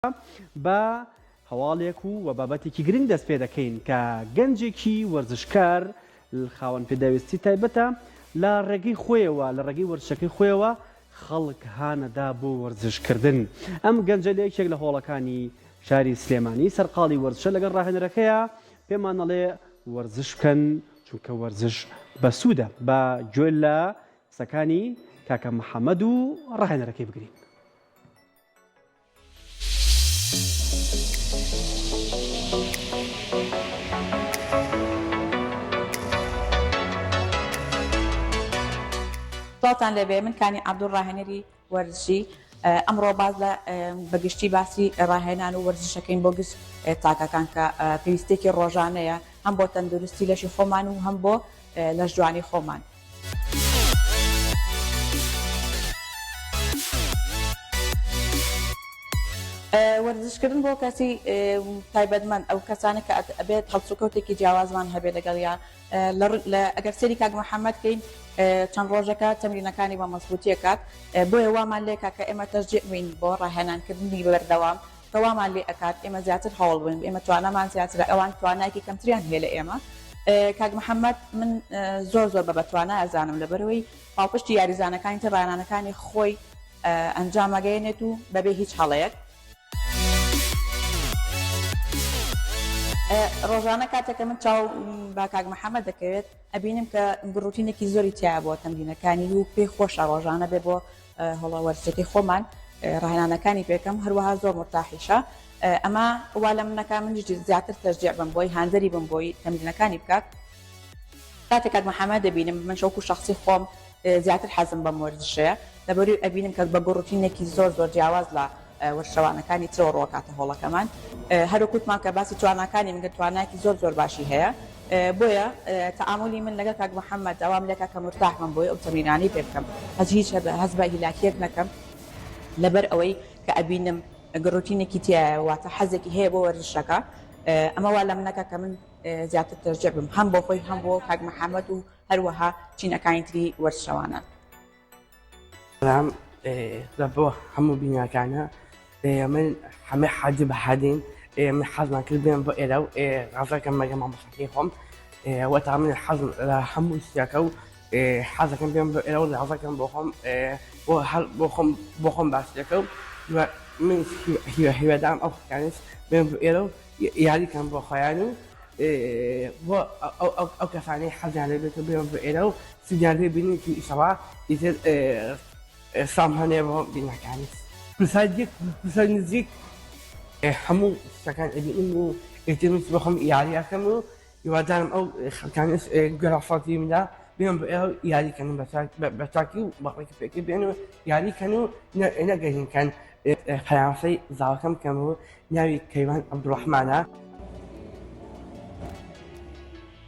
بە هەواڵێک و وە بابەتێکی گرنگ دەست پێ دەکەین کە گەنجێکی وەرزشکار خاوەن پێداویستی تایبەتە لە ڕێگەی خۆیەوە لە ڕێگەی وەرزشەکەی خۆیەوە خەڵک هانەدا بۆ وەرزشکردن. ئەم گەنجە لە یەکێک لە هۆڵەکانی شاری سلێمانی سەرقاڵی وەرزشە لەگەڵ ڕاهێنەرەکەیا پێمان ئەڵێ وەرزش بکەن چونکە وەرزش بەسوودە. با گوێ لە قسەکانی کاکە محەمەد و ڕاهێنەرەکەی بگرین. سڵاوتان لێبێ من کانی عەبدول ڕاهێنەری وەرزشی ئەمڕۆ باز لە بەگشتی باسی ڕاهێنان و وەرزشەکەین بۆ گشت تاکەکان کە پێویستێکی ڕۆژانەیە هەم بۆ تەندروستی لەشی خۆمان و هەم بۆ لەشجوانی خۆمان. وەرزشکردن بۆ کەسی تایبەتمەند ئەو کەسانە کە ئەبێت هەڵسوکەوتێکی جیاوازمان هەبێت لەگەڵیا ئەگەر سەیری کاک محەممەد کەین چەند ڕۆژەکە تەمرینەکانی بە مەزبووتیە کات بۆیە وامان لێکا کە ئێمە تەشجیع بین بۆ ڕاهێنانکردنی بەردەوام کە وامان لێ ئەکات ئێمە زیاتر هەوڵ بین ئێمە توانامان زیاترە ئەوان توانایەکی کەمتریان هەیە لە ئێمە کاک محەممەد من زۆر زۆر بە بەتوانا ئەزانم لەبەرەوەی پاڵپشتی یاریزانەکانی تر ڕاهێنانەکانی خۆی ئەنجام ئەگەیەنێت و بەبێ هیچ هەڵەیەک. ڕۆژانە کاتێک کە من چاو بە کاک محەممەد دەکەوێت ئەبینم کە گڕوتینێکی زۆری تیایە بۆ تەمرینەکانی و پێی خۆشە ڕۆژانە بێ بۆ هۆڵە وەرزشەکەی خۆمان ڕاهێنانەکانی پێکەم هەروەها زۆر مرتاحیشە ئەمە وا لە منەکە منیش زیاتر تەشجیع بم بۆی هاندەری بم بۆی تەمرینەکانی بکات کاتێک کاک محەممەد دەبینم من شەوکو شخصی خۆم زیاتر حەزم بەم وەرزشەیە لەبەروی ئەبینم کە بە گوڕوتینێکی زۆر زۆر جیاواز لە وەرزشەوانەکانی ترەوە ڕۆکاتە هۆڵەکەمان هەروەک وتمان کە باسی تواناکانی من توانایەکی زۆر زۆر باشی هەیە بۆیە تەعامولی من لەگەڵ کاک محەممەد ئەوام لێکا کە مورتاح بم بۆی ئەو تەمرینانەی پێ بکەم هەز هیچ هەست بە هیلاکیەک نەکەم لەبەر ئەوەی کە ئەبینم گڕوتینێکی تیایە واتە حەزێکی هەیە بۆ وەرزشەکە ئەمە وا لە منەکە کە من زیاتر تەشجیع بم هەم بۆ خۆی هەم بۆ کاک محەممەد و هەروەها چینەکانی تری وەرزشەوانان. سلام لە بۆ هەموو بیناکانە من حەمە حاجی بەهادین من حەزمان کرد بێم بۆ ئێرە و غازەکەم مەگە مامۆستاکەی خۆم وەتا من حەزم لە هەموو شتێکە و حەزەکەم بێم بۆ ئێرە و غازەکەم بۆ خۆم بۆ هەر بۆ خۆم بۆ خۆم باشترەکە و من هیوادارم ئەو خەڵکانەش بێن بۆ ئێرە و یاریکەن بۆ خۆیان و بۆ ئەو کەسانەی حەزیان لێ بێت و بێن بۆ ئێرە و سوودیان لێ بینن و ئیشەڵا ئیتر سام هەنێ بۆ بینەکانی پرسیار یەک پرسیار نزیک هەموو شتەکان ئەبینم و ئیتر من بۆ خۆم یاری ئەکەم و هیوادارم ئەو خەڵکانەش گوێ لە سەڵتی مندا بێن بۆ ئێرە و یاری کەن بە چاکی و بە ڕێکی پێکی بێن و یاری کەن و نەگەهین کەن پەیامسەی زاوەکەم بکەم و ناوی کەیوان عەبدولڕەحمانە.